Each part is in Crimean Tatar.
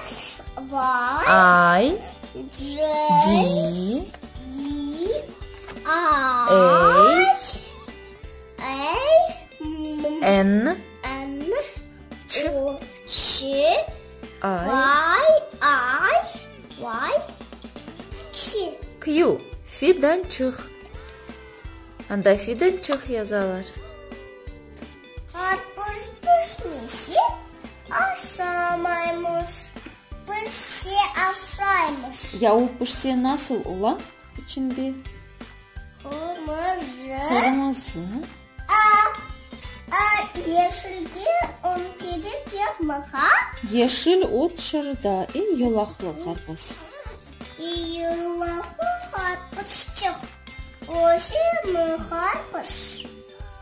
F, Y, I, J, D, D, I, A, A, M, N, N, Ç, O, Ç, I, Y, I, Y, Q. Q. Fidançıq. Anda fidançıq yazalar. Qarpız pişmese, aşamaymız. Pişse, aşaymız. Ya o pişse nasıl ola içinde? Qırmızı. Qırmızı. A, a, yeşilge on kerek yapmağa. Yeşil o tışarıda, e, yolaqlı qarpız. Yolaqlı qarpızçıq. Ösemi qarpız?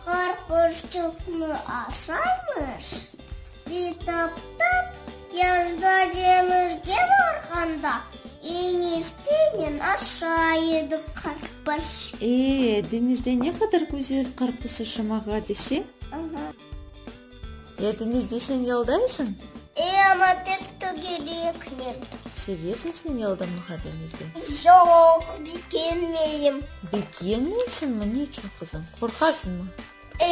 Qarpızçıqnı aşaymız. Bir taptap, yazda deñizge barğanda, eniştenen aşay edik qarpız. E, deñizde ne qadar güzel qarpız aşamağa dese? Ya deñizde sen yaldaysıñ? E, amma tek tögereknen. Sevesiñ sen yaldamağa deñizde? Yoq, begenmeyim. Begenmeysiñmi? Ne içün, qızım? Qorqasıñmı? E,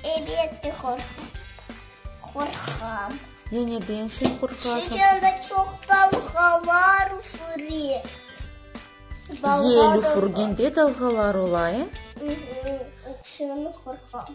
elbette qorqam. Qorqam. Ya neden sen qorqasıñ? Çünki anda çoq dalğalar üfüre. Yel üfürgende dalğalar ola, e? Şunı qorqam.